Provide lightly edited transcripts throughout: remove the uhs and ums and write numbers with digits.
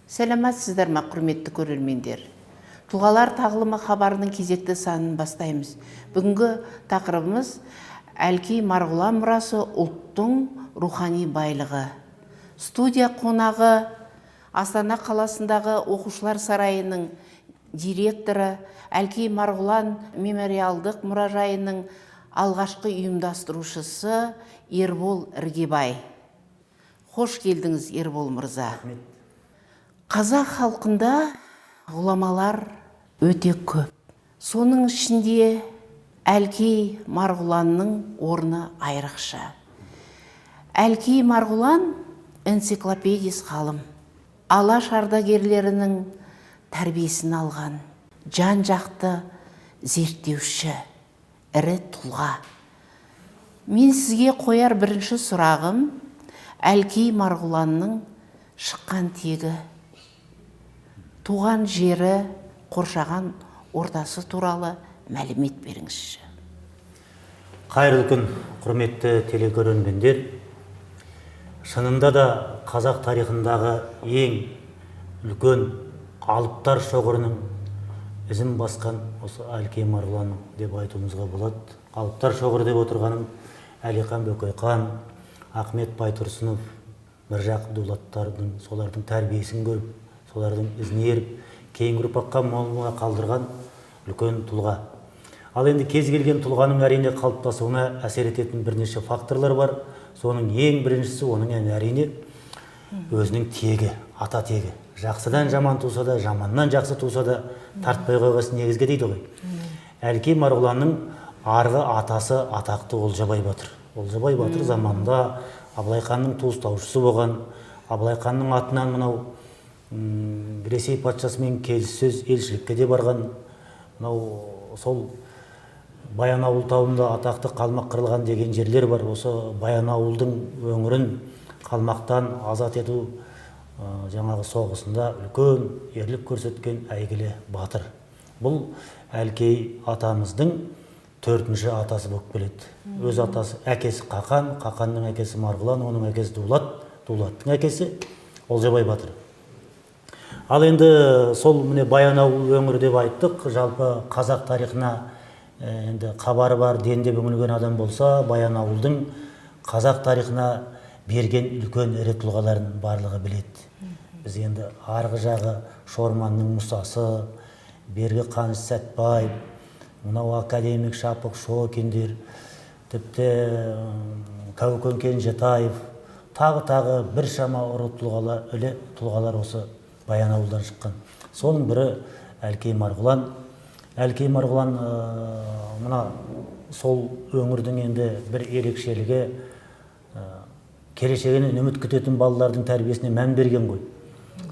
Сәлеметсіздер ма, құрметті көрермендер! Тұлғалар тағылымы хабарының кезекті санын бастаймыз. Бүгінгі тақырыбымыз: Әлкей Марғұлан мұрасы – ұлттың рухани байлығы. Студия қонағы – Астана қаласындағы Оқушылар сарайының директоры, Әлкей Марғұлан мемориалдық мұражайының алғашқы ұйымдастырушысы Ербол Іргебай. Қош келдіңіз, Ербол мырза! Қазақ халқында ғұламалар өте көп. Соның ішінде Әлкей Марғұланның орны айрықша. Әлкей Марғұлан – энциклопедист ғалым, Алаш ардагерлерінің тәрбиесін алған, жан жақты зерттеуші, ірі тұлға. Мен сізге қояр бірінші сұрағым: Әлкей Марғұланның шыққан тегі, туған жері, қоршаған ортасы туралы мәлімет беріңізші. Қайырлы күн, құрметті телекөрермендер! Шынында да, қазақ тарихындағы ең үлкен алыптар шоғырының ізін басқан осы Әлкей Марғұлан деп айтуымызға болады. Алыптар шоғыры деп отырғаным – Әлихан Бөкейхан, Ахмет Байтұрсынов, Міржақып Дулаттардың, солардың тәрбиесін көріп, солардың ізіне еріп, кейінгі ұрпаққа мол мұра қалдырған үлкен тұлға. Ал енді кез келген тұлғаның, әрине, қалыптасуына әсер ететін бірнеше факторлар бар. Соның ең біріншісі – оның әрине, өзінің тегі, ата тегі. Жақсыдан жаман туса да, жаманнан жақсы туса да, тартпай қойғасын негізге дейді ғой. Әлкей Марғұланның арғы атасы – атақты Олжабай батыр. Олжабай батыр заманында Абылай ханның туыстаушысы болған. Абылай ханның атынан мынау Ресей патшасымен келіссөз, елшілікке де барған. Мынау сол Баянауыл тауында атақты қалмақ қырылған деген жерлер бар. Осы Баянауылдың өңірін қалмақтан азат ету жаңағы соғысында үлкен ерлік көрсеткен әйгілі батыр. Бұл Әлкей атамыздың төртінші атасы болып келеді. Өз атасы, әкесі Қақан, Қақанның әкесі Марғұлан, оның әкесі Дулат, Дулаттың әкесі Олжабай батыр. Ал енді сол, міне, Баянауыл өңірі деп айттық. Жалпы қазақ тарихына енді хабары бар, дендеп үңілген адам болса, Баянауылдың қазақ тарихына берген үлкен ірі тұлғаларын барлығы біледі. Біз енді арғы жағы Шорманның Мұсасы, бергі Қаныш Сәтбаев, мынау академик Шапық Шокиндер, тіпті Кәукен Кенжетаев, тағы тағы біршама ірі тұлғалар, ілі тұлғалар осы Баянауылдан шыққан. Соның бірі – Әлкей Марғұлан. Әлкей Марғұлан мына сол өңірдің енді бір ерекшелігі, келешегінен үміт күтетін балалардың тәрбиесіне мән берген ғой.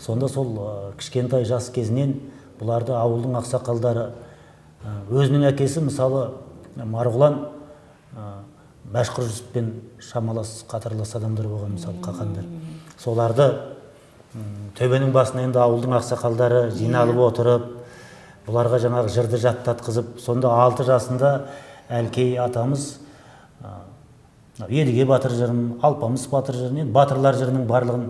Сонда сол кішкентай жас кезінен бұларды ауылдың ақсақалдары, өзінің әкесі, мысалы, Марғұлан Мәшһүр Жүсіппен шамалас, қатарлас адамдар болған, мысалы, Қақандар. Соларды төбенің басына енді ауылдың ақсақалдары жиналып отырып, бұларға жаңағы жырды жаттатқызып, сонда 6 жасында Әлкей атамыз Едіге батыр жырын, Алпамыс батыр жырын, енді батырлар жырының барлығын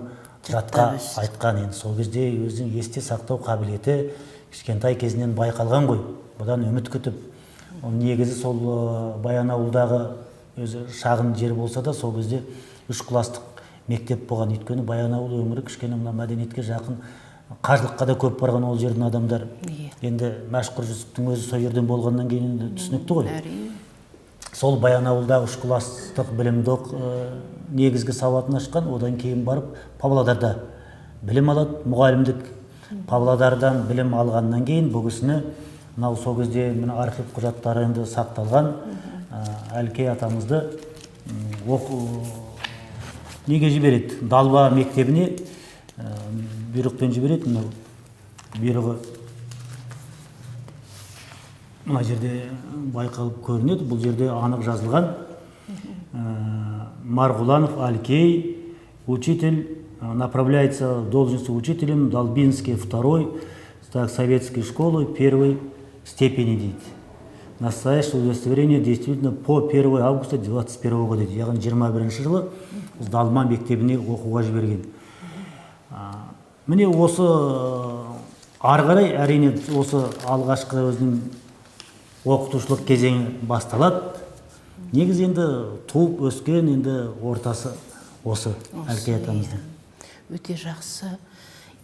жатқа айтқан. Енді сол кезде өзінің есте сақтау қабілеті кішкентай кезінен байқалған ғой. Бұдан үміт күтіп, ол негізі сол Баянауылдағы өзі шағын жер болса да, сол кезде үш класстық мектеп болған. Өйткені Баянауыл өңірі кішкене мына мәдениетке жақын, қажылыққа да көп барған ол жердің адамдар. Енді Мәшһүр Жүсіптің өзі сол жерден болғаннан кейін, енді түсінікті ғой. Сол Баянауылдағы үш класстық білімді негізгі сауатын ашқан. Одан кейін барып Павлодарда білім алады, мұғалімдік. Павлодардан білім алғаннан кейін бұл кісіні мынау сол кезде, мына архив құжаттары енді сақталған, Әлкей атамызды оқу неге жібереді? Далба мектебіне бұйрықпен жібереді. Мынау бұйрығы мына жерде байқалып көрінеді. Бұл жерде анық жазылған: Марғұланов Алькей, учитель, направляется в должность учителем Долбинский второй, так, советской школы первой степени дейді. Настоящее удостоверение действительно по 1 августа 21 года дейді. Яғни 21 жылы Далма мектебіне оқуға жіберген. Міне, осы ары қарай, әрине, осы алғашқы өзінің оқытушылық кезеңі басталады. Негізі енді туып өскен енді ортасы осы Әлкей атамыздың. Өте жақсы,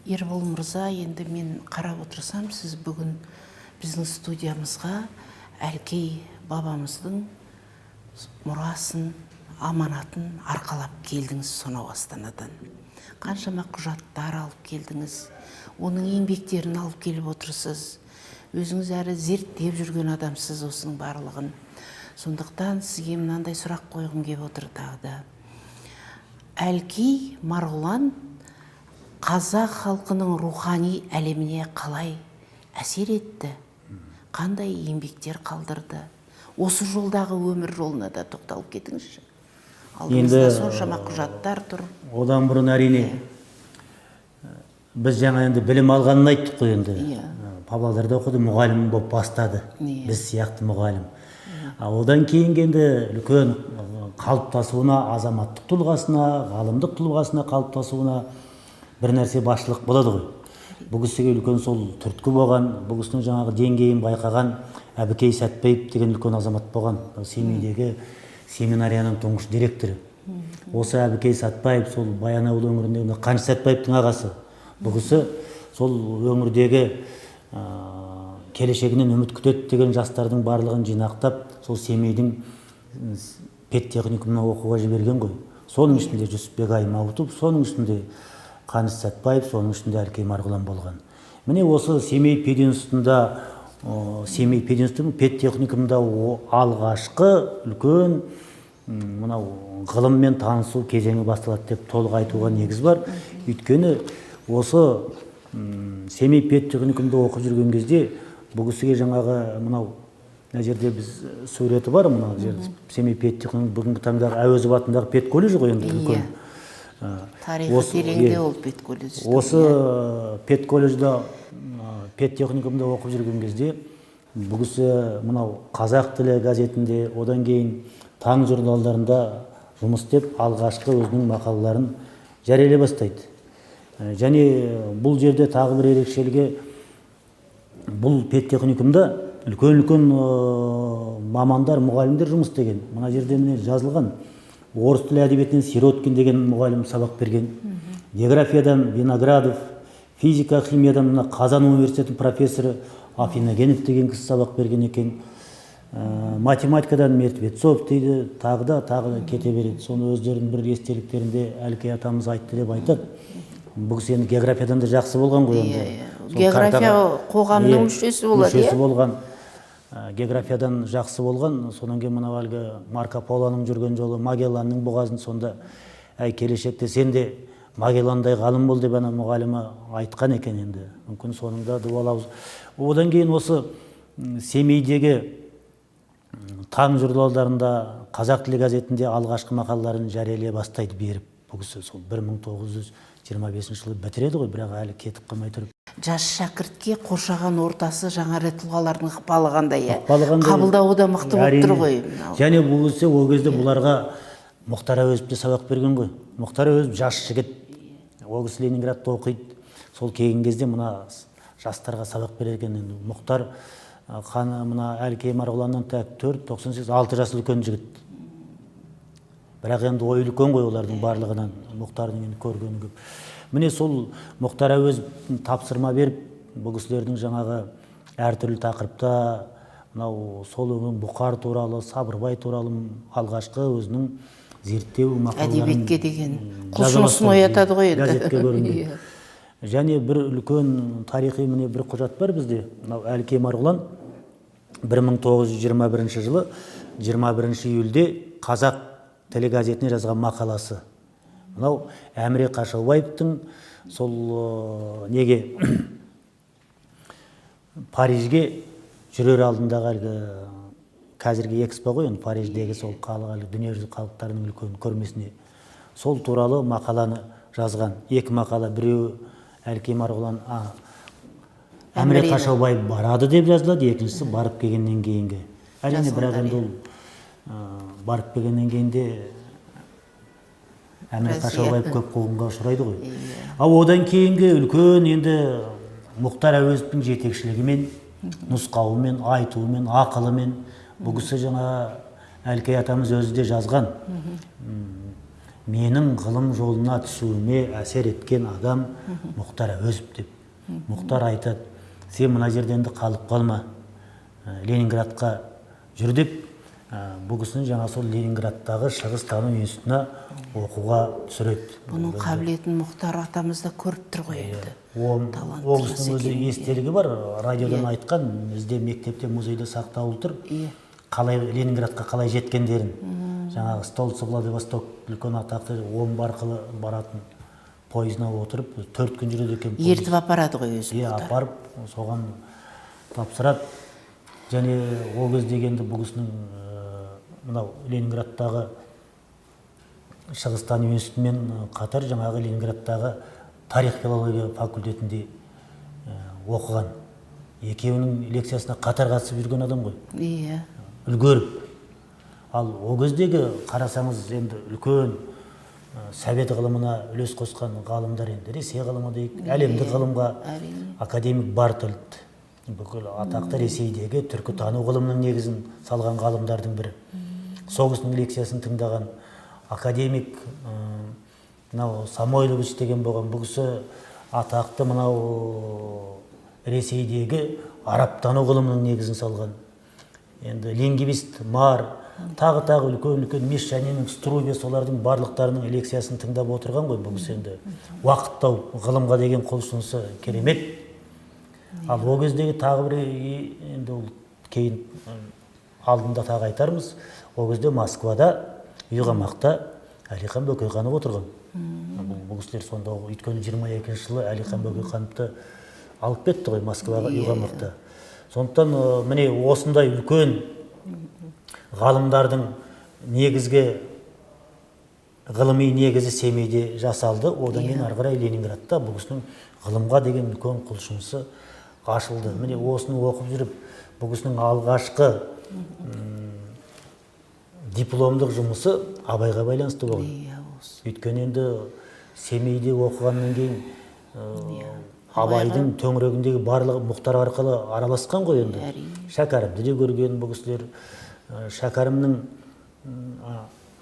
Ербол мырза. Енді мен қарап отырсам, сіз бүгін біздің студиямызға Әлкей бабамыздың мұрасын, аманатын арқалап келдіңіз. Сонау Астанадан қаншама құжаттар алып келдіңіз, оның еңбектерін алып келіп отырсыз. Өзіңіз әрі зерттеп жүрген адамсыз осының барлығын. Сондықтан сізге мынандай сұрақ қойғым келіп отыр тағы да: Әлкей Марғұлан қазақ халқының рухани әлеміне қалай әсер етті, қандай еңбектер қалдырды? Осы жолдағы өмір жолына да тоқталып кетіңізші. Алдымызда соншама құжаттар тұр. Одан бұрын, әрине, біз жаңа енді білім алғанын айттық қой енді. Павлодарда оқыды, мұғалім болып бастады, біз сияқты мұғалім. А одан кейінгі енді үлкен қалыптасуына, азаматтық тұлғасына, ғалымдық тұлғасына қалыптасуына бір нәрсе басшылық болады ғой. Бұл кісіге үлкен сол түрткі болған, бұл кісінің жаңағы деңгейін байқаған Әбікей Сәтбаев деген үлкен азамат болған, Семейдегі семинарияның тұңғыш директоры. Осы Әбікей Сәтбаев сол Баянауыл өңіріндегі мына Қаныш Сәтбаевтың ағасы. Бұл кісі сол өңірдегі келешегінен үміт күтеді деген жастардың барлығын жинақтап, сол Семейдің педтехникумына оқуға жіберген ғой. Соның ішінде Жүсіпбек Аймауытов, соның ішінде Қаныш Сәтбаев, соның ішінде Әлкей Марғұлан болған. Міне, осы Семей пединститутында, Семей пединститутының педтехникумында алғашқы үлкен мынау ғылыммен танысу кезеңі басталады деп толық айтуға негіз бар. Өйткені осы Семей педтехникумда оқып жүрген кезде бұл кісіге жаңағы мынау мына жерде біз суреті бар, мына жерде Семей педтехникум, бүгінгі таңдағы Әуезов атындағы педколледж ғой енді үлкен. Тарихы тереңде ол педколледждің. Осы педколледжда, педтехникумда оқып жүрген кезде бұл кісі мынау «Қазақ тілі» газетінде, одан кейін «Таң» журналдарында жұмыс істеп, алғашқы өзінің мақалаларын жариялай бастайды. Және бұл жерде тағы бір ерекшелігі, бұл педтехникумда үлкен үлкен мамандар, мұғалімдер жұмыс істеген. Мына жерде, міне, жазылған: орыс тілі әдебиетінен Сироткин деген мұғалім сабақ берген, географиядан Виноградов, физика химиядан мына Қазан университетінің профессоры Афиногенов деген кісі сабақ берген екен. Математикадан Мертвецов дейді, тағы да тағы да кете береді. Соны өздерінің бір естеліктерінде Әлкей атамыз айтты деп айтады. Бұл кісі енді географиядан да жақсы болған ғой енді. Иә, иә. Сол География қоғамның мүшесі болады, мүшесі иә? болған. Географиядан жақсы болған. Содан кейін мынау әлгі Марко Полоның жүрген жолы, Магелланның бұғазын сонда, әй, келешекте сен де Магелландай ғалым бол деп ана мұғалімі айтқан екен енді. Мүмкін, соның да дуал ауыз. Одан кейін осы Семейдегі «Таң» журналдарында, «Қазақ тілі» газетінде алғашқы мақалаларын жариялай бастайды беріп. Бұл кісі сол 1925 жылы бітіреді ғой, бірақ әлі кетіп қалмай тұрып. Жас шәкіртке қоршаған ортасы, жаңа тұлғалардың ықпалы қандай, иә? Ықпалы қандай? Қабылдауы да мықты болып тұр Әрине. ғой мынау. Және бұл кісі ол кезде бұларға Мұхтар Әуезов те сабақ берген ғой. Мұхтар Әуезов жас жігіт, ол кісі Ленинградта оқиды. Сол келген кезде мына жастарға сабақ берер екен енді. Мұхтар қаны мына Әлкей Марғұланнан так 4, 98, 6 жас үлкен жігіт, бірақ енді ойы үлкен ғой олардың барлығынан. Мұхтардың енді көргені көп. Міне, сол Мұхтар Әуезов тапсырма беріп, бұл кісілердің жаңағы әртүрлі тақырыпта мынау сол өңір Бұқар туралы, Сабырбай туралы алғашқы өзінің зерттеу мақалаларын Әдебиетке деген жаза құлшынысын бастайды. оятады ғой енді. Газетке көрінген. Және бір үлкен тарихи, міне, бір құжат бар бізде. Мынау Әлкей Марғұлан 1921 жылы 21 июльде «Қазақ тілі» газетіне жазған мақаласы. Мынау Әміре Қашаубаевтың сол неге Парижге жүрер алдындағы әлгі қазіргі Экспо ғой енді, Париждегі сол халық, әлгі дүниежүзі халықтарының үлкен көрмесіне, сол туралы мақаланы жазған. Екі мақала: біреуі Әлкей Марғұлан, Әміре Әмірені. Қашаубаев барады деп жазылады, екіншісі барып келгеннен кейінгі, әрине. Бірақ енді ол барып келгеннен кейін де Әміре Біраз, Қашаубаев иә. көп қуғынға ұшырайды ғой. Ал одан кейінгі үлкен енді Мұхтар Әуезовтің жетекшілігімен, нұсқауымен, айтуымен, ақылымен бұл кісі, жаңа Әлкей атамыз өзі де жазған: «Менің ғылым жолына түсуіме әсер еткен адам Мұхтар Әуезов» деп. Мұхтар айтады: «Сен мына жерде енді қалып қалма, Ленинградқа жүр» деп, бұл кісіні жаңа сол Ленинградтағы Шығыстану институтына оқуға түсіреді. Бұның қабілетін Мұхтар атамыз да көріп тұр ғой енді. Ол Талантты ол жас кісінің өзі екенін, иә. естелігі бар, радиодан айтқан, бізде мектепте, музейде сақтаулы тұр. Қалай Ленинградқа қалай жеткендерін, жаңағы Столица Владивосток үлкен атақты Омбы арқылы баратын пойызына отырып, 4 күн жүреді екен пойыз. Ертіп апарады ғой өзі Иә. Мұхтар. Апарып, соған тапсырады. Және ол кезде енді бұл кісінің мынау Ленинградтағы Шығыстану институтымен қатар жаңағы Ленинградтағы тарих филология факультетінде оқыған, екеуінің лекциясына қатар қатысып жүрген адам ғой. Үлгеріп. Ал ол кездегі қарасаңыз, енді үлкен совет ғылымына үлес қосқан ғалымдар, енді Ресей ғылымы дейік, әлемдік ғылымға, академик Бартольд, бүкіл атақты Ресейдегі түркітану ғылымының негізін салған ғалымдардың бірі, сол кісінің лекциясын тыңдаған. Академик мынау Самойлович деген болған, бұл кісі атақты мынау Ресейдегі арабтану ғылымының негізін салған енді лингвист Мар, тағы тағы үлкен үлкен Мещанинов, Струве, солардың барлықтарының лекциясын тыңдап отырған ғой бұл кісі. Енді уақыт тауып, ғылымға деген құлшынысы керемет. Ал ол кездегі тағы бір енді ол кейін алдында тағы айтармыз, ол кезде Москвада үйқамақта Әлихан Бөкейханов отырған. Бұл кісілер сонда, өйткені 22-жылы Әлихан Бөкейхановты алып кетті ғой Москваға, үйқамақта. Сондықтан міне, осындай үлкен ғалымдардың негізгі ғылыми негізі Семейде жасалды. Одан кейін ары қарай Ленинградта бұл кісінің ғылымға деген үлкен құлшынысы ашылды. Міне, осыны оқып жүріп, бұл кісінің алғашқы дипломдық жұмысы Абайға байланысты болған. Иә, осы. Өйткені енді Семейде оқығаннан кейін Абайдың төңірегіндегі барлығы Мұхтар арқылы араласқан ғой енді. Шәкәрімді де көрген бұл кісілер. Шәкәрімнің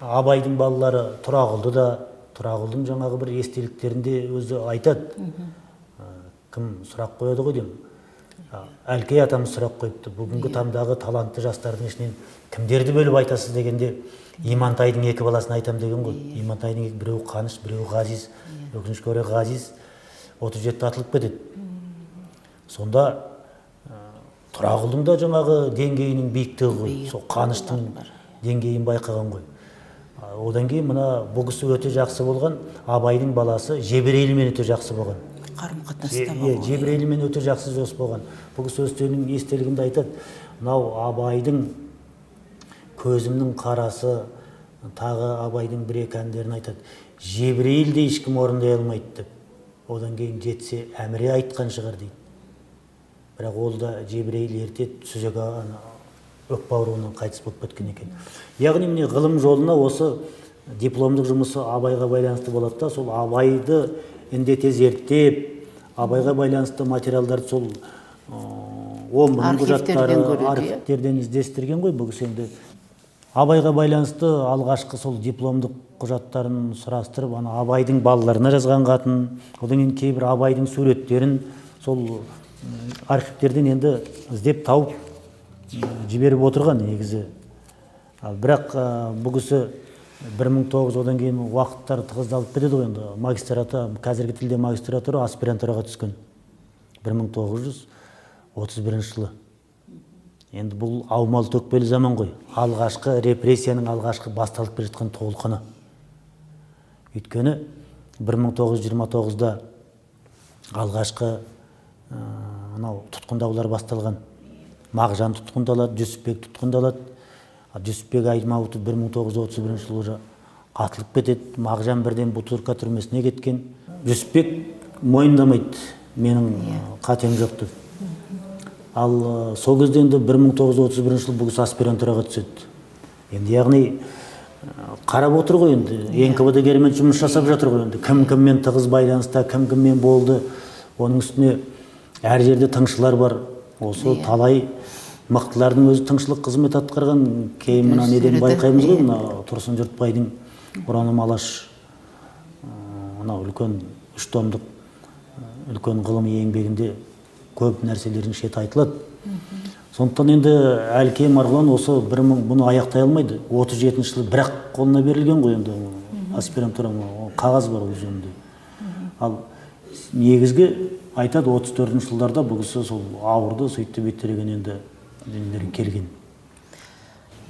Абайдың балалары Тұрағұлды да, Тұрағұлдың жаңағы бір естеліктерінде өзі айтады. Кім сұрақ қояды ғой деймін, Әлкей атамыз сұрақ қойыпты: «Бүгінгі таңдағы талантты жастардың ішінен кімдерді бөліп айтасыз?» дегенде, «Имантайдың екі баласын айтам» деген ғой. Имантайдың біреуі Қаныш, біреуі Ғазиз. Өкінішке орай, Ғазиз 37-те атылып кетеді. Сонда Тұрағұлдың да жаңағы деңгейінің биіктігі ғой, сол Қаныштың деңгейін байқаған ғой. Одан кейін мына бұл кісі өте жақсы болған, Абайдың баласы Жебірейілмен өте жақсы болған. Қарым қатынаста болған. Жебірейілмен өте жақсы дос болған. Бұл кісі өздерінің естелігінде айтады: мынау Абайдың «Көзімнің қарасы», тағы Абайдың бір екі әндерін айтады, «Жебірейіл де ешкім орындай алмайды» деп. Одан кейін жетсе, Әміре айтқан шығар дейді. Бірақ ол да, Жебірейіл, ерте сүзек, ана өкпе ауруынан қайтыс болып кеткен екен. Яғни міне, ғылым жолына осы дипломдық жұмысы Абайға байланысты болады да, сол Абайды індете зерттеп, Абайға байланысты материалдарды сол Омбының Архивтерден құжаттары, көреді, иә? архивтерден іздестірген ғой бұл кісі. Енді Абайға байланысты алғашқы сол дипломдық құжаттарын сұрастырып, ана Абайдың балаларына жазған хатын, одан кейін кейбір Абайдың суреттерін сол архивтерден енді іздеп тауып жіберіп отырған негізі. Ал бірақ бұл кісі 1900, одан кейін уақыттар тығыздалып кетеді ғой енді, магистратура, қазіргі тілде магистратура, аспирантураға түскен 1931 жылы. Енді бұл аумалы төкпелі заман ғой, алғашқы репрессияның алғашқы басталып келе жатқан толқыны. Өйткені 1929-да алғашқы анау тұтқындаулар басталған. Мағжан тұтқындалады, Жүсіпбек тұтқындалады. Ал Жүсіпбек Аймауытов 1931 жылы уже атылып кетеді. Мағжан бірден Бутырка түрмесіне кеткен. Жүсіпбек мойындамайды, менің қатем жоқ деп. Ал сол кезде енді 1931 жылы бұл кісі аспирантураға түседі енді, яғни Қарап отыр ғой енді, НКВД керемет жұмыс жасап жатыр ғой енді, кім кіммен тығыз байланыста, кім кіммен болды. Оның үстіне әр жерде тыңшылар бар. Осы талай мықтылардың өзі тыңшылық қызмет атқарған. Кейін мына неден Өздері де, байқаймыз ғой, иә. мына Тұрсын Жұртбайдың «Ұраным Алаш», мынау үлкен үш томдық үлкен ғылыми еңбегінде көп нәрселердің шеті айтылады. Сондықтан енді Әлкей Марғұлан осы бір мың бұны аяқтай алмайды. 37-жылы бірақ қолына берілген ғой енді аспирантура, ол қағаз бар ол жөнінде. Ал негізгі айтады, 34-жылдарда бұл кісі сол ауырды, сөйтті, бүйтті деген енді нелер келген.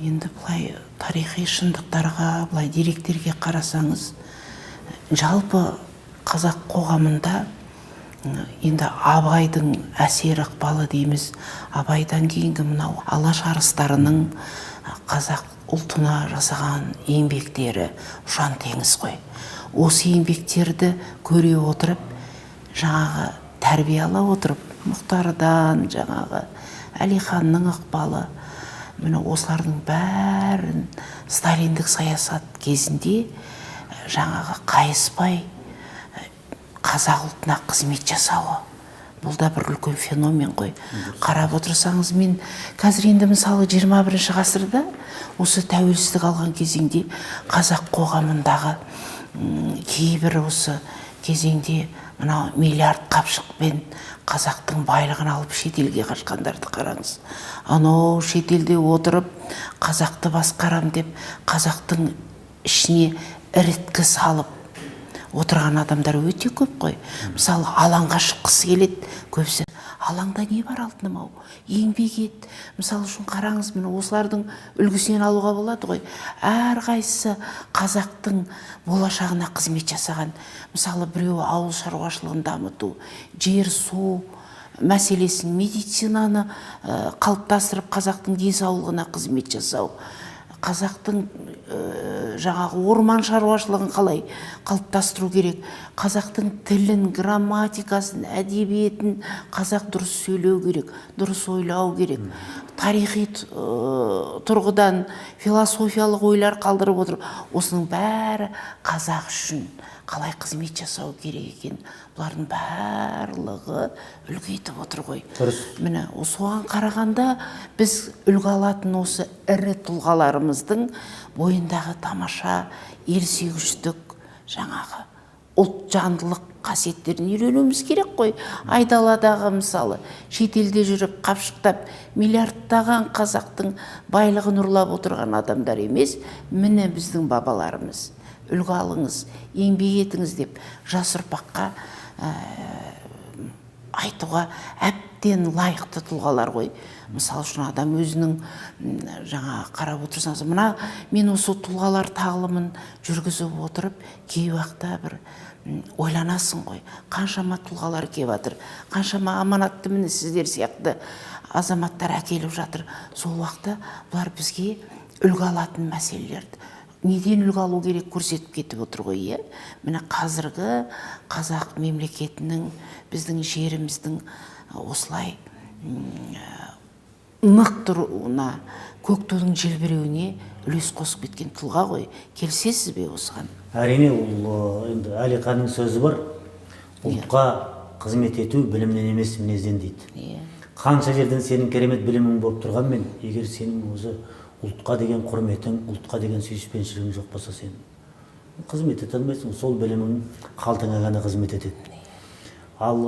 Енді былай тарихи шындықтарға, былай деректерге қарасаңыз, жалпы қазақ қоғамында енді Абайдың әсер ықпалы дейміз, Абайдан кейінгі мынау Алаш арыстарының қазақ ұлтына жасаған еңбектері ұшан теңіз қой. Осы еңбектерді көре отырып, жаңағы тәрбие ала отырып, Мұхтардан, жаңағы Әлиханның ықпалы, міне, осылардың бәрін сталиндік саясат кезінде жаңағы қайыспай қазақ ұлтына қызмет жасауы, бұл да бір үлкен феномен ғой. Қарап отырсаңыз, мен қазір енді, мысалы, 21 ғасырда, осы тәуелсіздік алған кезеңде қазақ қоғамындағы кейбір осы кезеңде мынау миллиард қапшықпен қазақтың байлығын алып шетелге қашқандарды қараңыз. Анау шетелде отырып қазақты басқарам деп, қазақтың ішіне іріткі салып отырған адамдар өте көп қой. Мысалы, алаңға шыққысы келеді көбісі. Алаңда не бар, алтыным ау, еңбек ет. Мысалы үшін, қараңыз, міне, осылардың үлгісінен алуға болады ғой. Әрқайсысы қазақтың болашағына қызмет жасаған. Мысалы, біреуі ауыл шаруашылығын дамыту, жер су мәселесін, медицинаны қалыптастырып, қазақтың денсаулығына қызмет жасау, қазақтың жаңағы орман шаруашылығын қалай қалыптастыру керек, қазақтың тілін, грамматикасын, әдебиетін, қазақ дұрыс сөйлеу керек, дұрыс ойлау керек, тарихи тұрғыдан философиялық ойлар қалдырып отыр. Осының бәрі қазақ үшін қалай қызмет жасау керек екен, бұлардың барлығы үлгі етіп отыр ғой. Дұрыс. Міне, соған қарағанда біз үлгі алатын осы ірі тұлғаларымыздың бойындағы тамаша елсүйгіштік, жаңағы ұлтжандылық қасиеттерін үйренуіміз керек қой. Айдаладағы, мысалы, шетелде жүріп қапшықтап миллиардтаған қазақтың байлығын ұрлап отырған адамдар емес, міне, біздің бабаларымыз, үлгі алыңыз, еңбек етіңіз деп жас ұрпаққа айтуға әбден лайықты тұлғалар ғой. Мысалы үшін, адам өзінің жаңа қарап отырсаңыз, мына мен осы тұлғалар тағылымын жүргізіп отырып, кей уақытта бір ойланасың ғой: қаншама тұлғалар келіп жатыр, қаншама аманатты, міне, сіздер сияқты азаматтар әкеліп жатыр. Сол уақытта бұлар бізге үлгі алатын мәселелерді, неден үлгі алу керек, көрсетіп кетіп отыр ғой, иә. Міне, қазіргі қазақ мемлекетінің, біздің жеріміздің осылай нық тұруына, көк тудың желбіреуіне үлес қосып кеткен тұлға ғой. Келісесіз бе осыған? Әрине, ол енді Әлиханның сөзі бар: «Ұлтқа қызмет ету білімнен емес, мінезден», – дейді. Қанша жерден сенің керемет білімің болып тұрғанмен, егер сенің өзі ұлтқа деген құрметің, ұлтқа деген сүйіспеншілігің жоқ болса, сен қызмет ете алмайсың. Сол білімің қалтаңа ғана қызмет етеді. Ал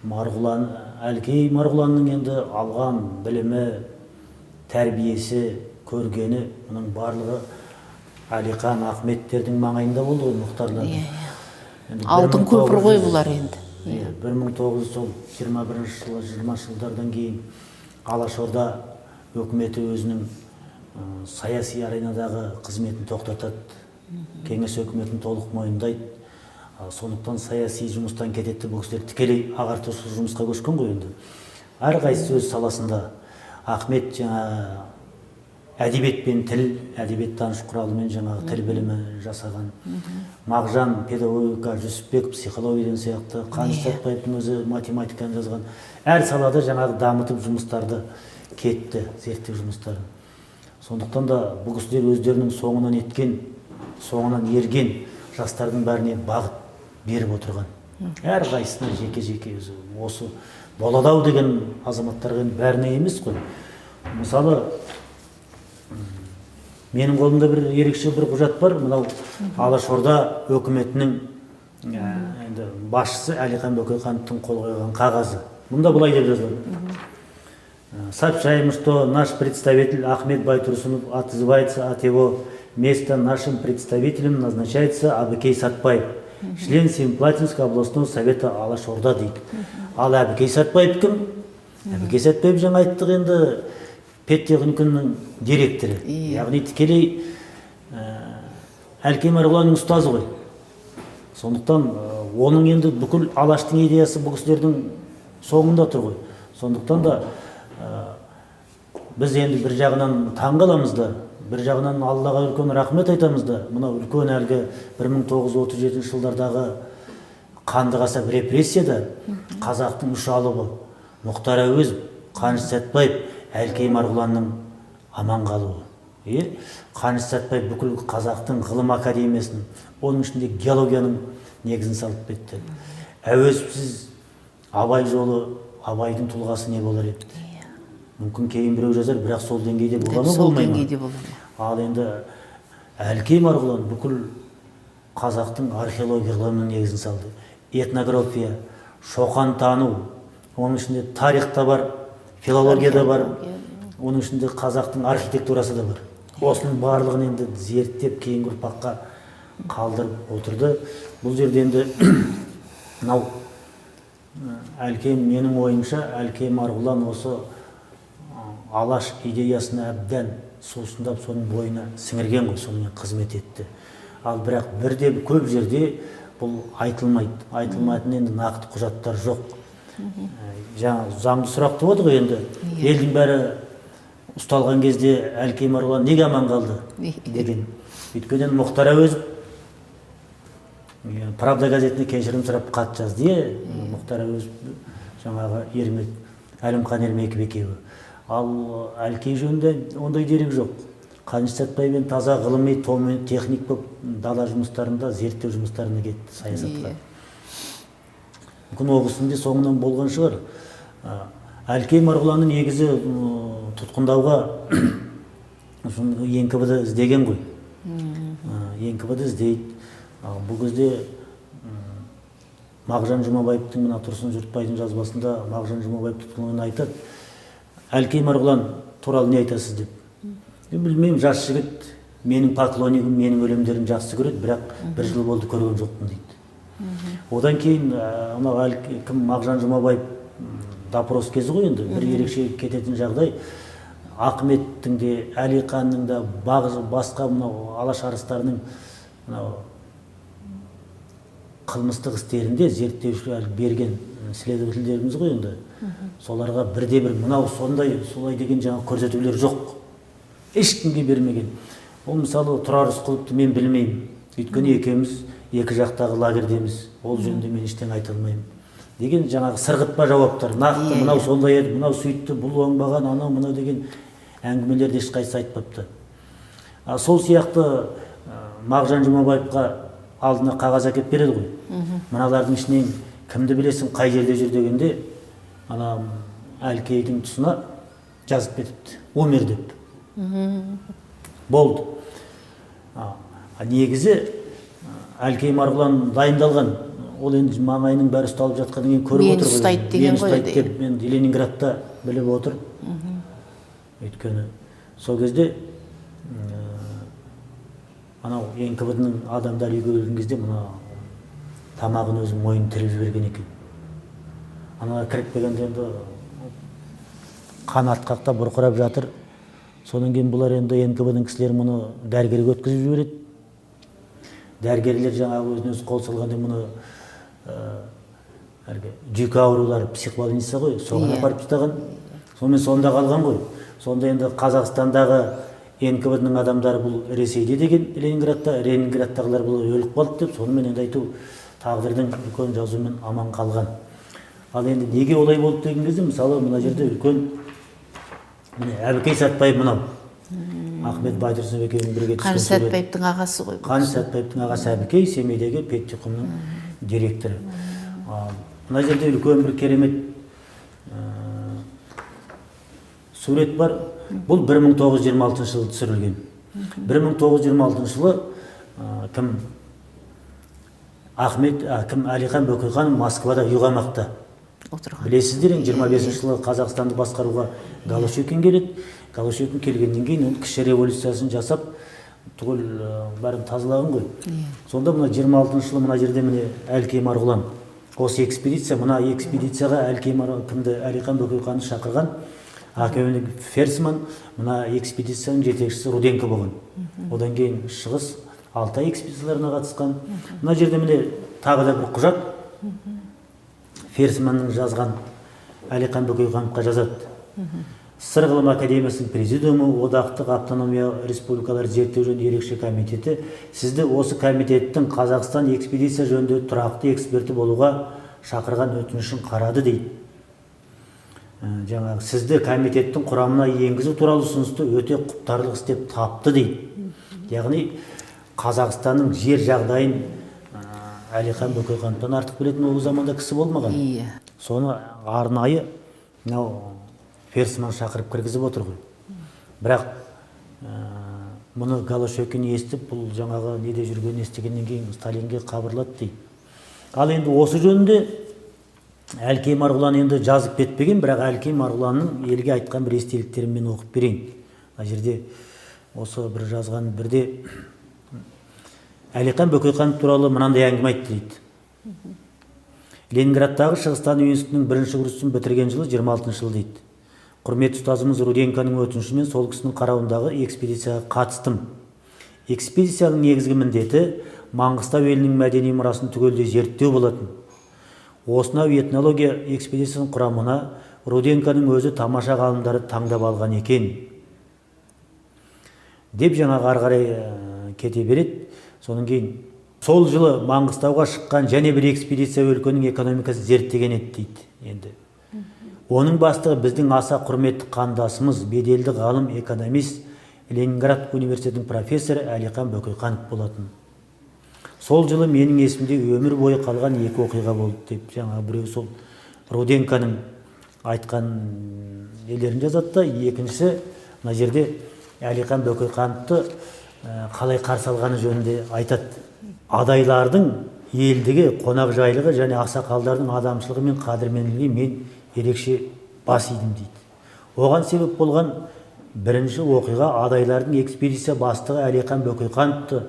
Марғұлан, Әлкей Марғұланның енді алған білімі, тәрбиесі, көргені, мұның барлығы Әлихан, Ахметтердің маңайында болды ғой, Мұхтарлардың. Иә. Енді Алтын көпір ғой 1900 бұлар енді. Иә, 1921 жылы, 20 жылдардан кейін Алашорда өкіметі өзінің саяси аренадағы қызметін тоқтатады, кеңес өкіметін толық мойындайды. Сондықтан саяси жұмыстан кетеді. Бұл кісілер тікелей ағартушылық жұмысқа көшкен ғой енді, әрқайсысы өз саласында. Ахмет жаңа әдебиет пен тіл, әдебиеттаныш құралымен жаңағы тіл білімі жасаған, Мағжан педагогика, Жүсіпбек психология деген сияқты, Қаныш Сәтбаевтың өзі математиканы жазған. Әр салада жаңағы дамытып жұмыстарды кетті, зерттеу жұмыстарын. Сондықтан да бұл кісілер өздерінің соңынан еткен, соңынан ерген жастардың бәріне бағыт беріп отырған. Әрқайсысына жеке жеке өзі осы болады ау деген азаматтарға, енді бәріне емес қой. Мысалы, менің қолымда бір ерекше бір құжат бар. Мынау Алашорда өкіметінің енді басшысы Әлихан Бөкейхановтың қол қойған қағазы. Мұнда былай деп жазылады: «Сообщаем, что наш представитель Ахмет Байтурсунов отзывается от его места. Нашим представителем назначается Абыкей Сатпаев, член Семипалатинского областного совета Алашорда», — дейді. Ал Әбікей Сатпаев кім? Әбікей Сатпаев, жаңа айттық, енді педтехникумның директоры. Яғни тікелей Әлкей Марғұланның ұстазы ғой. Сондықтан оның енді бүкіл Алаштың идеясы бұл кісілердің соңында тұр ғой. Сондықтан да біз енді бір жағынан таң қаламыз да, бір жағынан Аллаға үлкен рахмет айтамыз да. Мынау үлкен әлгі 1937 жылдардағы қанды қасап репрессияда қазақтың үш алыбы Мұхтар Әуезов, Қаныш Сәтбаев, Әлкей Марғұланның аман қалуы. Е, Қаныш Сәтбаев бүкіл қазақтың ғылым академиясын, оның ішінде геологияның негізін салып кетті. Әуезовсіз Абай жолы, Абайдың тұлғасы не болар еді? Мүмкін, кейін біреу жазар, бірақ сол деңгейде бола ма, Сол болмай ма? деңгейде бола ма? Ал енді Әлкей Марғұлан бүкіл қазақтың археология ғылымының негізін салды. Этнография, шоқантану, оның ішінде тарих та бар, филология да бар, оның ішінде қазақтың архитектурасы да бар. Осының барлығын енді зерттеп, кейінгі ұрпаққа қалдырып отырды. Бұл жерде енді мынау Әлкей, менің ойымша, Әлкей Марғұлан осы Алаш идеясына әбден сусындап, соның бойына сіңірген ғой, сонымен қызмет етті. Ал бірақ бірде көп жерде бұл айтылмайды. Айтылмайтын енді нақты құжаттар жоқ. Жаңа заңды сұрақ туады ғой енді. Елдің бәрі ұсталған кезде Әлкей Марғұлан неге аман қалды деген. Өйткені енді Мұхтар Әуезов, иә, «Правда» газетіне кешірім сұрап хат жазды, иә. Мұхтар Әуезов, жаңағы Ермек, Әлімхан Ермеков екеуі. Ал Әлкей жөнінде ондай дерек жоқ. Қаныш Сәтбаев енді таза ғылыми том техник болып дала жұмыстарында, зерттеу жұмыстарына кетті, саясатқа. Мүмкін, ол кісінің де соңынан болған шығар. Әлкей Марғұланның негізі тұтқындауға НКВД іздеген ғой. НКВД іздейді. Бұл кезде Мағжан Жұмабаевтың, мына Тұрсын Жұртбайдың жазбасында Мағжан Жұмабаев тұтқынын айтады: «Әлкей Марғұлан туралы не айтасыз?» — деп. «Мен білмеймін, жас жігіт, менің поклоннигім, менің өлеңдерімді жақсы көреді, бірақ бір жыл болды көрген жоқпын», — дейді. Одан кейін мынау кім, Мағжан Жұмабаев допрос кезі ғой. Енді бір ерекше кететін жағдай: Ахметтің де, Әлиханның да, басқа мынау Алаш арыстарының мынау қылмыстық істерінде зерттеушілер берген следовательдеріміз ғой енді, соларға бірде бір мынау сондай, солай деген жаңа көрсетулер жоқ, ешкімге бермеген. Ол, мысалы, Тұрар Рысқұловты мен білмеймін, өйткені екеуміз екі жақтағы лагерьдеміз, ол жөнінде мен ештеңе айта алмаймын деген жаңағы сырғытпа жауаптар. Нақты мынау сондай еді, мынау сөйтті, бұл оңбаған, анау мынау деген әңгімелерді ешқайсысы айтпапты. А сол сияқты Мағжан Жұмабаевқа алдына қағаз әкеліп береді ғой: «Мыналардың ішінен кімді білесің, қай жерде жүр?» — дегенде, ана Әлкейдің тұсына жазып кетіпті «умер» деп. Болды. А негізі Әлкей Марғұлан дайындалған. Ол енді маңайының бәрі ұсталып жатқаннан кейін көріп Мені отыр ғой. ұстайды деген Мені ғой ұстайды енді. деп енді Ленинградта біліп отыр. Өйткені сол кезде анау НКВД ның адамдары үйге келген кезде мына тамағын өзі мойнын тіліп жіберген екен. Аналар кіріп келгенде енді қан атқақтап, бұрқырап жатыр. Содан кейін бұлар енді, НКВД ның кісілері, мұны дәрігерге өткізіп жібереді. Дәрігерлер жаңағы өзіне өзі қол салғанда мұны әлгі жүйке аурулары психбольница ғой, соған апарып тастаған. Сонымен сонда қалған ғой. Сонда енді Қазақстандағы НКВД ның адамдары бұл Ресейде деген, Ленинградта, Ленинградтағылар бұл өліп қалды деп. Сонымен енді айту тағдырдың үлкен жазуымен аман қалған. Ал енді неге олай болды деген кезде, мысалы, мына жерде үлкен, міне, Әбікей Сәтбаев мынау. Ахмет Байтұрсынов екеуінің бірге түскен Қаныш сурет. Сәтбаевтың ағасы ғой бұл. Қаныш Сәтбаевтың ағасы Әбікей, Семейдегі педтехникумның директоры. Мына жерде үлкен бір керемет сурет бар. Бұл 1926 жылы түсірілген. 1926 жылы кім Ахмет, кім, Әлихан Бөкейханов Москвада үй қамақта. Отырған. Білесіздер, енді 25 жылы Қазақстанды басқаруға Голощекин келеді. Голощекин келгеннен кейін ол кіші революциясын жасап, түгел бәрін тазалаған ғой. Сонда мына 26 жылы мына жерде, міне, Әлкей Марғұлан. Осы экспедиция, мына экспедицияға Әлкей кімді, Әлихан Бөкейханды шақырған академик Ферсман, мына экспедицияның жетекшісі Руденко болған. Одан кейін Шығыс, Алтай экспедицияларына қатысқан. Мына жерде, міне, тағы да бір құжат. Ферсманның жазған, Әлихан Бөкейхановқа жазады. СССР ғылым академиясының президиумы, Одақтық автономия республикалар зерттеу жөніндегі ерекше комитеті сізді осы комитеттің Қазақстан экспедиция жөнінде тұрақты эксперті болуға шақырған өтінішін қарады дейді. Жаңағы сізді комитеттің құрамына енгізу туралы ұсынысты өте құптарлық іс деп тапты дейді. Яғни Қазақстанның жер жағдайын Әлихан Бөкейхановтан артық білетін ол заманда кісі болмаған. Соны арнайы мынау Ферсман шақырып кіргізіп отыр ғой. Бірақ мұны Голощекин естіп, бұл жаңағы неде жүргенін естігеннен кейін Сталинге хабарлады дейді. Ал енді осы жөнінде Әлкей Марғұлан енді жазып кетпеген, бірақ Әлкей Марғұланның елге айтқан бір естеліктерін мен оқып берейін. Мына жерде осы бір жазған бірде Әлихан Бөкейханов туралы мынандай әңгіме айтты дейді. Ленинградтағы Шығыстану институтының бірінші курсын бітірген жылы, 26 жыл дейді. Құрметті ұстазымыз Руденконың өтінішімен сол кісінің қарауындағы экспедицияға қатыстым. Экспедицияның негізгі міндеті Маңғыстау елінің мәдени мұрасын түгелдей зерттеу болатын. Осынау этнология экспедициясының құрамына Руденконың өзі тамаша ғалымдарды таңдап алған екен деп жаңағы ары қарай кете береді. Содан кейін сол жылы Маңғыстауға шыққан және бір экспедиция өлкенің экономикасын зерттеген еді дейді. Енді оның бастығы біздің аса құрметті қандасымыз, беделді ғалым, экономист, Ленинград университетінің профессоры Әлихан Бөкейханов болатын. Сол жылы менің есімде өмір бойы қалған екі оқиға болды деп, жаңағы біреу сол Руденконың айтқан нелерін жазады да, екіншісі мына жерде Әлихан Бөкейхановты қалай қарсы алғаны жөнінде айтады. Адайлардың елдігі, қонақжайлығы және ақсақалдардың адамшылығы мен қадірменділігіне мен ерекше бас идім дейді. Оған себеп болған бірінші оқиға адайлардың экспедиция бастығы Әлихан Бөкейхановты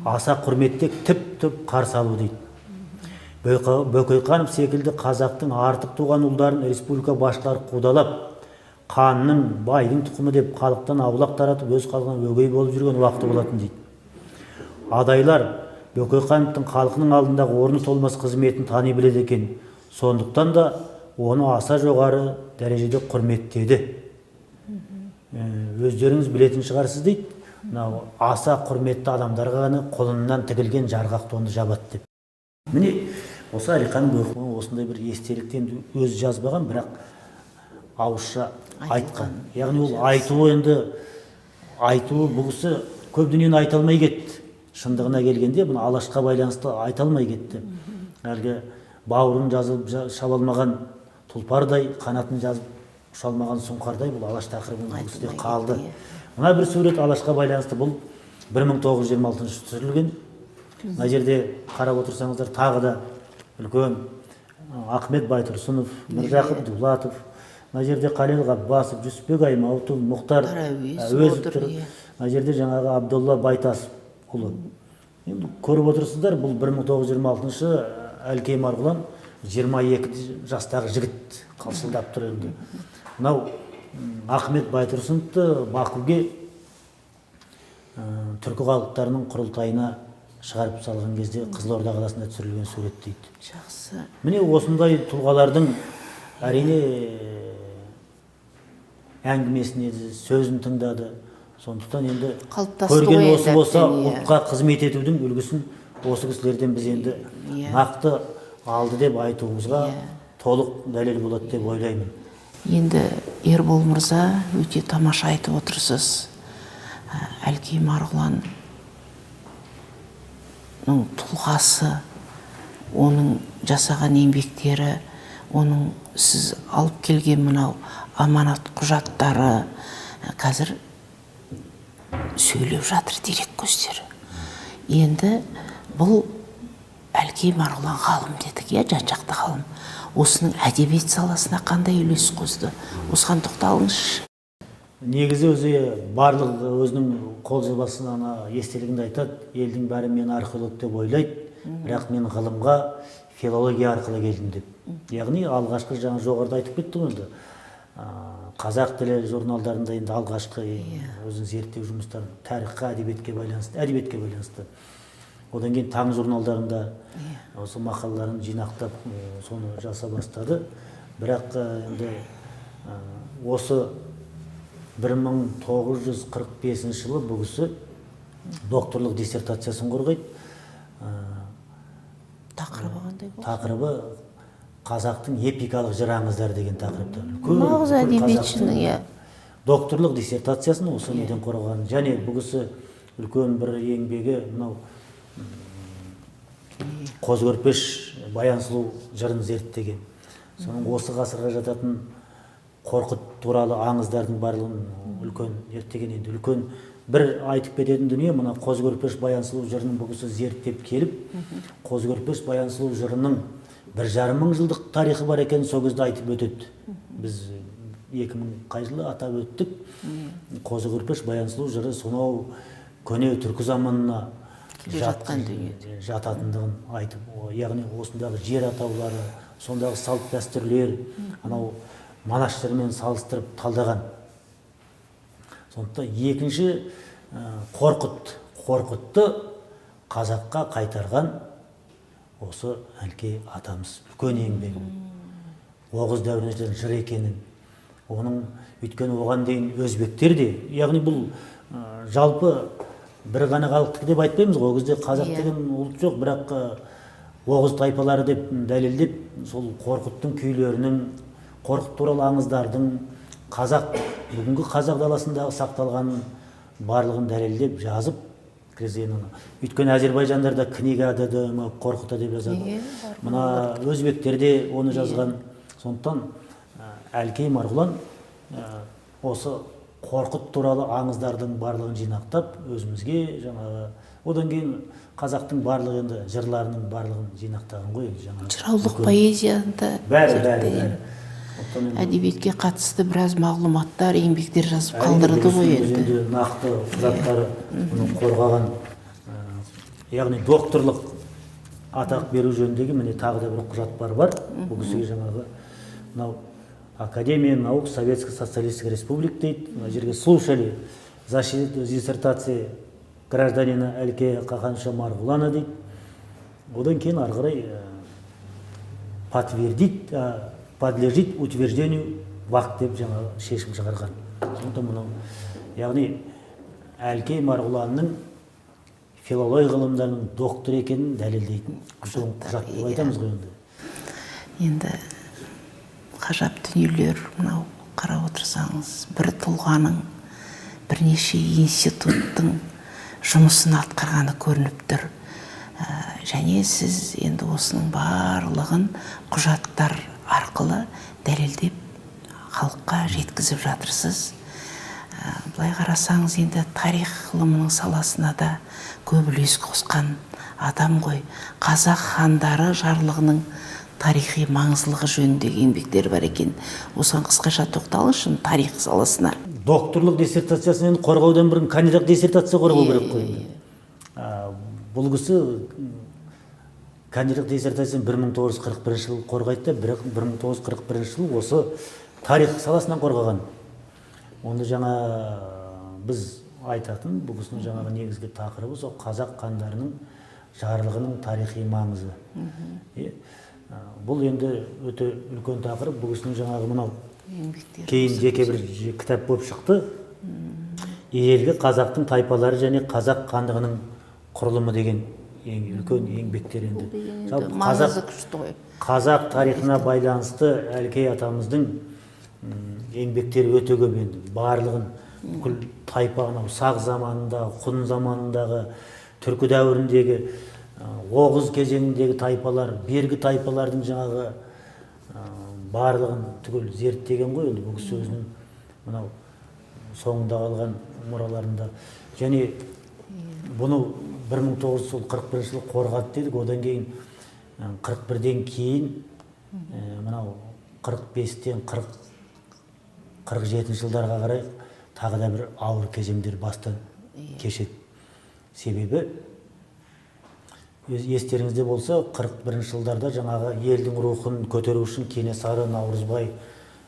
аса құрметтеп, тіп тұрып қарсы алу дейді. Бөкейханов секілді қазақтың артық туған ұлдарын республика басшылары қудалап, ханның, байдың тұқымы деп халықтан аулақ таратып, өз халқына өгей болып жүрген уақыты болатын дейді. Адайлар Бөкейхановтың халқының алдындағы орны толмас қызметін тани біледі екен, сондықтан да оны аса жоғары дәрежеде құрметтеді. Өздеріңіз білетін шығарсыз дейді, мынау аса құрметті адамдарға ғана құлыннан тігілген жарғақ тонды жабады деп. Міне, осы Әлихан Бөкейханов осындай бір естелікті енді өзі жазбаған, бірақ ауызша айтқан. Яғни ол айтуы, енді айтуы, бұл кісі көп дүниені айта алмай кетті. Шындығына келгенде, бұны Алашқа байланысты айта алмай кетті. Әлгі бауырын жазып шаба алмаған тұлпардай, қанатын жазып ұша алмаған сұңқардай бұл Алаш тақырыбының бұл кісіде Айтылмай қалды. кетті, иә. Мына бір сурет Алашқа байланысты, бұл 1926 түсірілген. Мына жерде қарап отырсаңыздар, тағы да үлкен Ахмет Байтұрсынов, Міржақып Дулатов, мына жерде Қалел Ғаббасов, Жүсіпбек Аймауытұлы, Мұхтар Әуезов Әуезов отыр, тұр. иә. Мына жерде жаңағы Абдолла Байтасұлы. Енді көріп отырсыздар, бұл 1926 Әлкей Марғұлан 22 жастағы жігіт қалшылдап тұр енді. Мынау Ахмет Байтұрсыновты Бакуге түркі халықтарының құрылтайына шығарып салған кезде Қызылорда қаласында түсірілген сурет дейді. Жақсы. Міне, осындай тұлғалардың, әрине, әңгімесін еді, сөзін тыңдады. Сондықтан енді Қалыптасты көрген ғой осы енді болса, әбден, иә. ұлтқа қызмет етудің үлгісін осы кісілерден біз енді нақты алды деп айтуымызға толық дәлел болады деп ойлаймын. Енді, Ербол мырза, өте тамаша айтып отырсыз. Әлкей Марғұланның тұлғасы, оның жасаған еңбектері, оның сіз алып келген мынау аманат құжаттары қазір сөйлеп жатыр, дерек көздері. Енді бұл Әлкей Марғұлан ғалым дедік, иә, жан жақты ғалым. Осының әдебиет саласына қандай үлес қосты, осыған тоқталыңызшы. Негізі өзі барлық өзінің қолжазбасында, ана естелігінде айтады: «Елдің бәрі мені археолог деп ойлайды, бірақ мен ғылымға филология арқылы келдім», – деп. Яғни алғашқы, жаңа жоғарыда айтып кеттік ғой енді, қазақ тілі журналдарында енді алғашқы өзінің зерттеу жұмыстарын тарихқа, әдебиетке байланысты, одан кейін Таң журналдарында осы мақалаларын жинақтап, соны жаса бастады. Бірақ енді осы 1945 жылы бұл кісі докторлық диссертациясын қорғайды. Тақырыбы қандай болды? Тақырыбы «Қазақтың эпикалық жыр аңыздары» деген тақырыпта. Үлкен Нағыз бүкіл әдебиетшінің, қазақтың докторлық диссертациясын осы неден қорғаған. Және бұл кісі үлкен бір еңбегі мынау Қозы Көрпеш Баян сұлу жырын зерттеген. Соның осы ғасырға жататын Қорқыт туралы аңыздардың барлығын үлкен зерттеген. Енді үлкен бір айтып кететін дүние: мына Қозы Көрпеш Баян сұлу жырын бұл кісі зерттеп келіп, Қозы Көрпеш Баян сұлу жырының 1,5 мың жылдық тарихы бар екенін сол кезде айтып өтеді. Біз 2000 қай жылы атап өттік, Қозы Көрпеш Баян сұлу жыры сонау көне түркі заманына келе жатқан дүние. жататындығын айтып, яғни осындағы жер атаулары, сондағы салт дәстүрлер анау Манас жырымен салыстырып талдаған. Сондықтан екінші Қорқытты қазаққа қайтарған осы Әлкей атамыз, үлкен еңбегі. Оғыз дәуірінде жыр екенін оның, өйткені оған дейін өзбектер де, яғни бұл жалпы бір ғана халықтікі деп айтпаймыз ғой, ол кезде қазақ деген ұлт жоқ, бірақ оғыз тайпалары деп дәлелдеп, сол Қорқыттың күйлерінің, Қорқыт туралы аңыздардың қазақ, бүгінгі қазақ даласындағы сақталған барлығын дәлелдеп жазып кіргізген оны. Өйткені әзербайжандарда «Книга Қорқыта» деп жазады, мына өзбектер де оны жазған. Сондықтан Әлкей Марғұлан осы Қорқыт туралы аңыздардың барлығын жинақтап өзімізге жаңағы, одан кейін қазақтың барлық енді жырларының барлығын жинақтаған ғой енді жаңағы. Жыраулық поэзияны да бәрі бәрі зерттеген. Бәрі. Сондықтан енді Әдебиетке қатысты біраз мағлұматтар, еңбектер жазып әрине, қалдырды бұл ғой кісінің енді. Өзінде нақты құжаттары, бұны қорғаған, яғни докторлық атақ беру жөніндегі міне тағы да бір құжат бар. Бұл кісіге жаңағы мынау Академия наук Советской Социалистической Республик дейді. Мына жерге «Слушали защиту диссертации гражданина Әлкея Қахановича Марғұлана» дейді. Одан кейін ары қарай подтвердить, подлежит утверждению ВАК деп жаңағы шешім шығарған. Сондықтан мынау, яғни Әлкей Марғұланның филология ғылымдарының докторы екенін дәлелдейтін үлкен құжат деп айтамыз ғой енді. Енді ғажап дүниелер мынау, қарап отырсаңыз, бір тұлғаның бірнеше институттың жұмысын атқарғаны көрініп тұр. Және сіз енді осының барлығын құжаттар арқылы дәлелдеп, халыққа жеткізіп жатырсыз. Былай қарасаңыз, енді тарих ғылымының саласына да көп үлес қосқан адам ғой. Қазақ хандары жарлығының тарихи маңыздылығы жөніндегі еңбектер бар екен. Осыған қысқаша тоқталыңызшы, тарих саласына. Докторлық диссертациясын енді қорғаудан бұрын кандидаттық диссертация қорғау керек қой енді. Бұл кісі кандидаттық диссертациясын 1941 жылы қорғайды да, бірақ 1941 жылы осы тарих саласынан қорғаған. Онда жаңа біз айтатын бұл кісінің жаңағы негізгі тақырыбы сол қазақ хандарының жарлығының тарихи маңызы. Бұл енді өте үлкен тақырып. Бұл кісінің жаңағы мынау еңбектері кейін жеке бір кітап болып шықты, «Ежелгі қазақтың тайпалары және қазақ хандығының құрылымы» деген ең үлкен еңбектер енді. Бұл деген енді Жалпы маңызы қазақ күшті ғой. Қазақ тарихына байланысты Әлкей атамыздың еңбектері өте көп енді, барлығын Бүкіл тайпа анау сақ заманындағы, ғұн заманындағы, түркі дәуіріндегі, оғыз кезеңіндегі тайпалар, бергі тайпалардың жаңағы барлығын түгел зерттеген ғой енді бұл кісі өзінің мынау соңында қалған мұраларында. Және бұны 1941 жылы қорғады дедік. Одан кейін, 41-ден кейін, мынау 45-тен 47 жылдарға қарай тағы да бір ауыр кезеңдер бастан кешеді. Себебі естеріңізде болса, 41 жылдарда жаңағы елдің рухын көтеру үшін Кенесары, Наурызбай,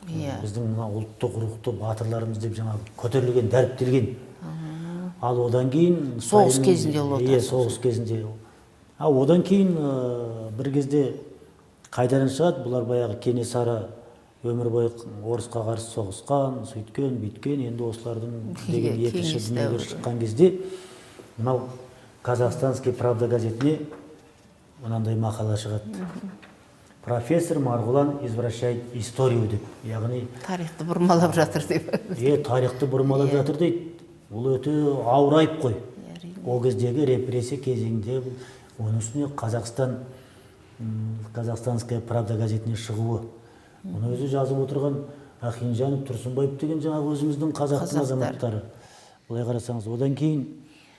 біздің мына ұлттық рухты батырларымыз деп жаңағы көтерілген, дәріптелген. Ал одан кейін Соғыс кезінде, Ұлы Отан. Иә, соғыс кезінде. А одан кейін бір кезде қайдадан шығады бұлар? Баяғы Кенесары өмір бойы орысқа қарсы соғысқан, сөйткен, бүйткен, енді осылардың деген екінші кеңес дүниелер дәуірі. шыққан кезде мынау «Казахстанский правда» газетіне мынандай мақала шығады: «Профессор Марғұлан извращает историю» деп, яғни Тарихты бұрмалап жатыр деп. Е, тарихты бұрмалап жатыр дейді. Бұл өте ауыр айып қой. Ол кездегі репрессия кезеңінде бұл, оның үстіне Қазақстан, «Казахстанская правда» газетіне шығуы, мұны өзі жазып отырған Ахинжанов, Тұрсынбаев деген жаңағы өзіміздің қазақтың Қазақтар. азаматтары, былай қарасаңыз. Одан кейін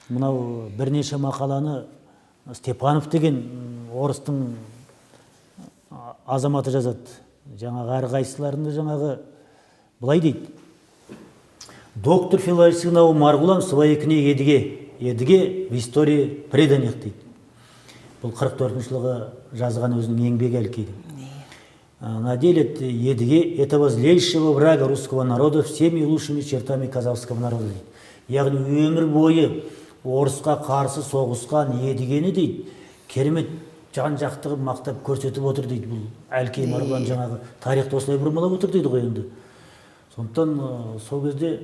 мынау бірнеше мақаланы Степанов деген орыстың азаматы жазады. Жаңағы әрқайсыларында жаңағы былай дейді: «Доктор филологических наук Марғұлан в своей книге «Едіге. Едіге в истории преданиях» дейді. Бұл 44 жылғы жазған өзінің еңбегі Әлкейдің. Наделит Едіге, этого злейшего врага русского народа, всеми лучшими чертами казахского народа дейді. Яғни өмір бойы орысқа қарсы соғысқан Едігені дейді, керемет жан жақты қылып мақтап көрсетіп отыр дейді. Бұл Әлкей Марғұлан жаңағы тарихты осылай бұрмалап отыр дейді ғой енді. Сондықтан сол кезде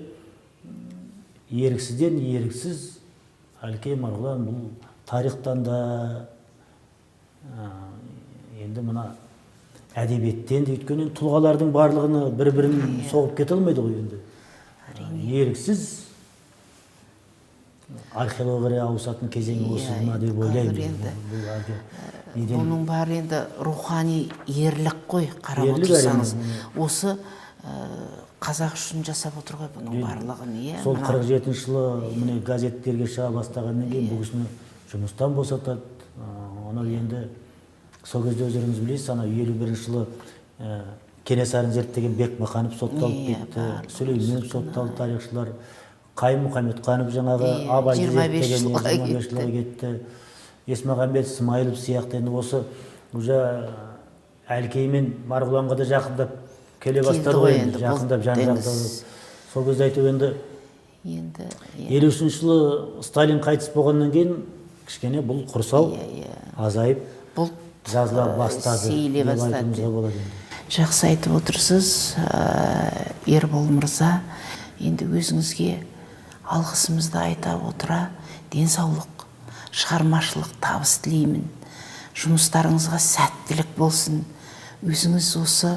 еріксізден еріксіз Әлкей Марғұлан бұл тарихтан да, енді мына әдебиеттен де, өйткені енді тұлғалардың барлығыны бір бірін соғып кете алмайды ғой енді. Еріксіз археологияға ауысатын кезең осы ма деп Енді ойлаймын. Қазір енді Бұл әлгі неден Бұның бәрі енді рухани ерлік қой, қарап Ерлік, отырсаңыз. әрине. Осы қазақ үшін жасап отыр ғой бұның барлығын, иә. Сол 47-жылы міне газеттерге шыға бастағаннан кейін бұл кісіні жұмыстан босатады. Анау енді сол кезде өздеріңіз білесіз, анау 51-жылы Кенесарыны зерттеген Бекмаханов сотталып кетті, барлығы. Сүлейменов сотталды, тарихшылар, Қайым Мұхамедханов жаңағы Абайды 25 зерттеген, жылға 25 жылға кетті. Есмағамбет Смайылов сияқты енді осы уже Әлкей мен Марғұланға да жақындап келе Келді бастады ғой ғой енді, енді, бұл жақындап жан деңіз. жақты. Сол кезде әйтеуір енді Енді иә, 53-жылы Сталин қайтыс болғаннан кейін кішкене бұл құрсау иә иә азайып, бұлт жазыла бастады сейіле деп бастады. айтуымызға болады енді. Жақсы айтып отырсыз, Ербол мырза. Енді өзіңізге алғысымызды айта отыра, денсаулық, шығармашылық табыс тілеймін. Жұмыстарыңызға сәттілік болсын. Өзіңіз осы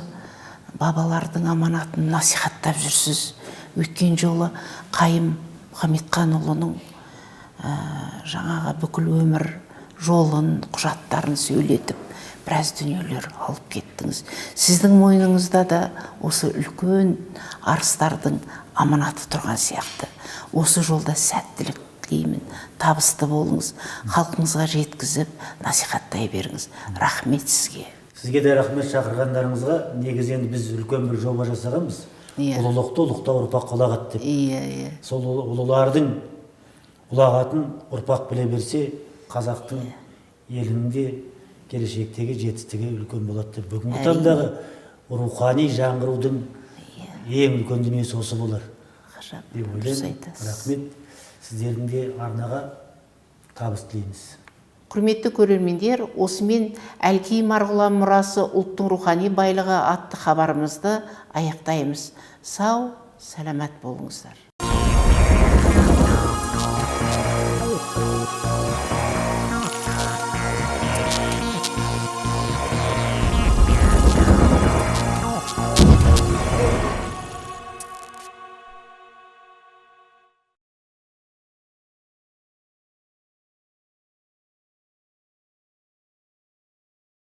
бабалардың аманатын насихаттап жүрсіз. Өткен жолы Қайым Мұхамедханұлының жаңағы бүкіл өмір жолын, құжаттарын сөйлетіп, біраз дүниелер алып кеттіңіз. Сіздің мойныңызда да осы үлкен арыстардың аманаты тұрған сияқты. Осы жолда сәттілік тілеймін, табысты болыңыз, халқыңызға жеткізіп, насихаттай беріңіз. Рахмет сізге. Сізге де рахмет шақырғандарыңызға. Негізі енді біз үлкен бір жоба жасағанбыз, «Ұлылықты ұлықтау ұрпаққа ұлағат» деп. иә иә Сол ұлылардың ұлағатын ұрпақ біле берсе, қазақтың елінің де келешектегі жетістігі үлкен болады деп. Бүгінгі таңдағы рухани жаңғырудың ең үлкен дүниесі осы болар Ғажап, деп дұрыс ойлаймын. айтасыз. Рахмет, сіздердің де арнаға табыс тілейміз. Құрметті көрермендер, осымен «Әлкей Марғұлан мұрасы ұлттың рухани байлығы» атты хабарымызды аяқтаймыз. Сау, сәламат болыңыздар.